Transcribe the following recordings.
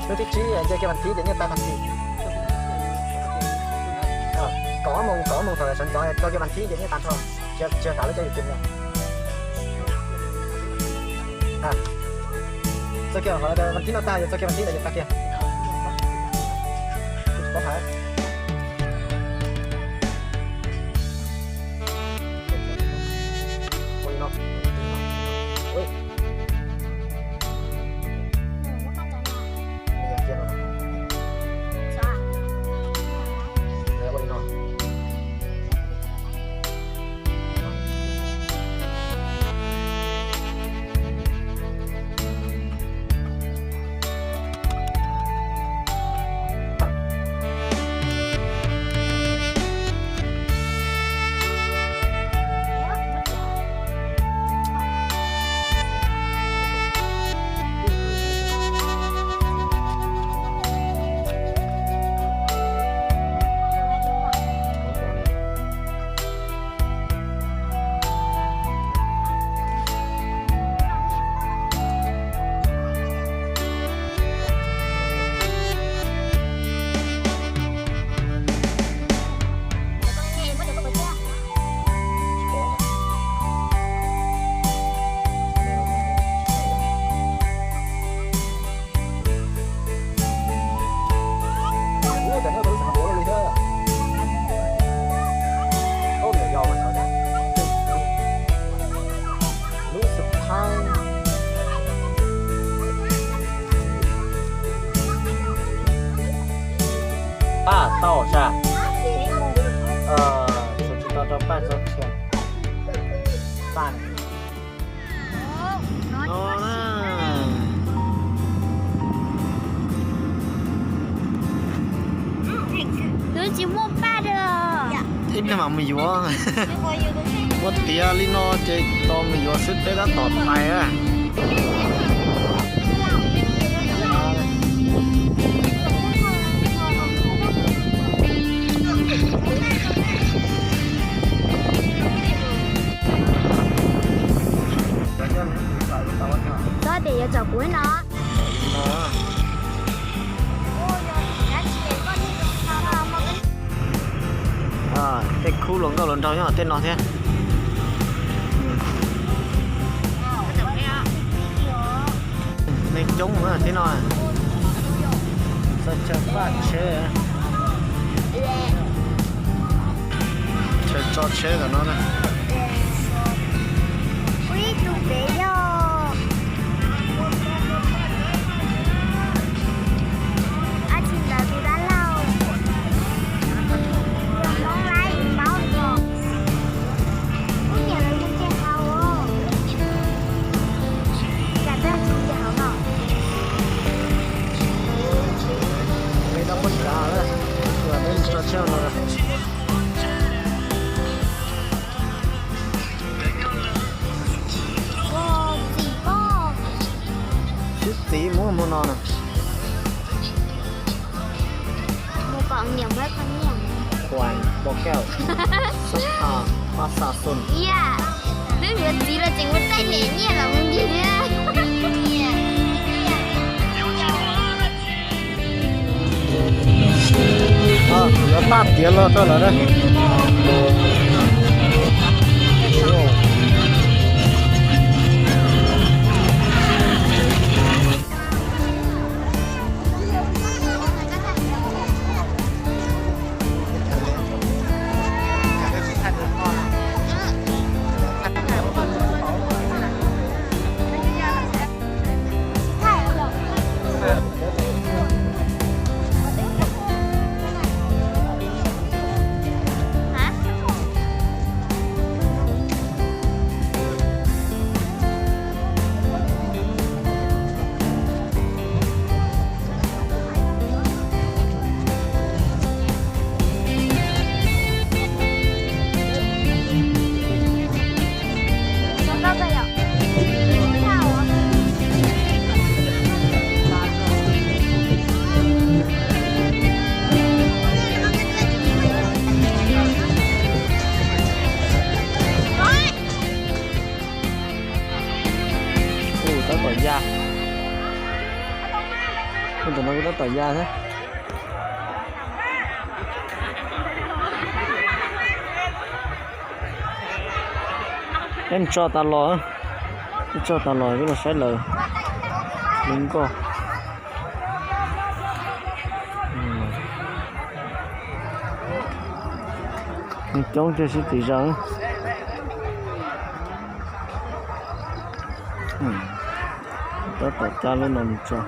Hnub thib tsib nce kiag vas thib ces nyiaj tas tag kis. Kaum ob moos, kaum ob moos thaum sawv ntxov txog kiag vas thib ces nyiaj tas nrho. Tsis tas lub cov YouTube no. Txog kiag vas thib no tag, yog txog kiag vas thib ntawd ces tag kiag. Lub xub thawj. Paj tauj sas. Tshuav tsis tau rau paj tso tshiab. Paj no na. Twb tsis muaj paj li. Ib pliag mam mus yuav. Muab tiav li no ces tos mus yuav xwb, peb tab tom tais na. Txhob tias yuav tsom kuv no. Tej khub hluas nkauj hluas nraug nyob tej no thiab. Neeg coob thiab no. Txawj chaw paj tsheb. Chaw tso tsheb tom no na. Ib tug pem yog dab tsi ntawd, tus dab laug, tus Hmoob laib maub no. Kuv nyiam lawv mus nce hauv. Cas peb mus nce hauv no? Peb tau muab tsav, peb mus tso tsheb no. Xub txiv muab hmo no na. Mus kom niam muab koj niam. Quần, bồ kèo, súp phà, pha xà sùn. Ib yam, twb yuav txiv los tseem ua tej niam nyiaj los mus ncig thiab. Yuav paj tiav los rau lawm na. Tab tom ya thiab. Peb mus tso tas los, peb tso tas los peb los saib lawv li nkoj. Coob tiag sib txiv zog. Tab tom cab lub no mus tso.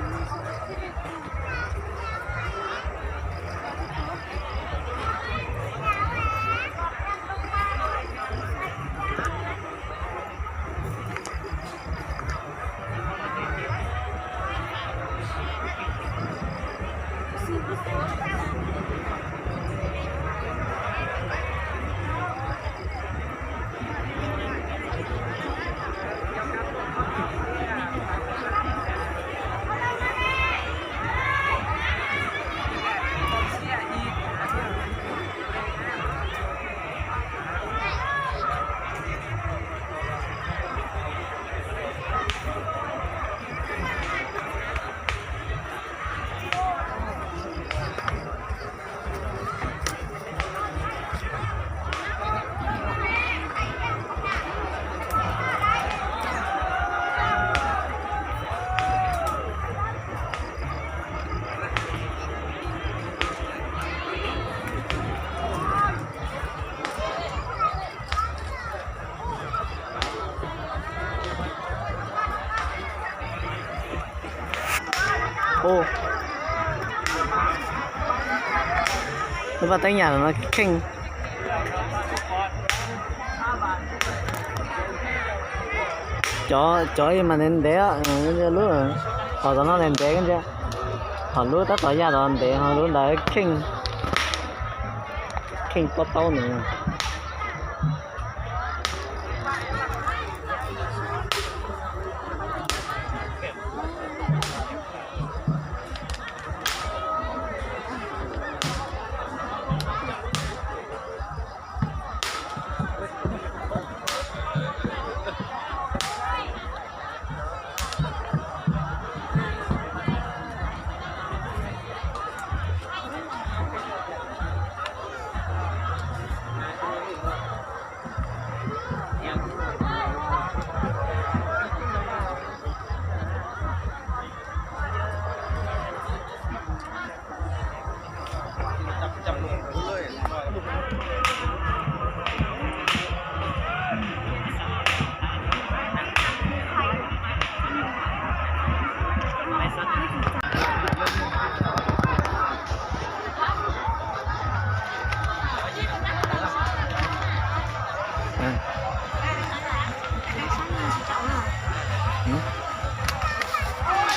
Lub paj teeb yam no kheej. Cov, cov mas ntev ntev, lub hom tom no ntev ntev, hom lub tab tom ya los ntev, ho lub ntawd kheej, kheej pob taub nws.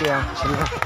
Tsis, tsis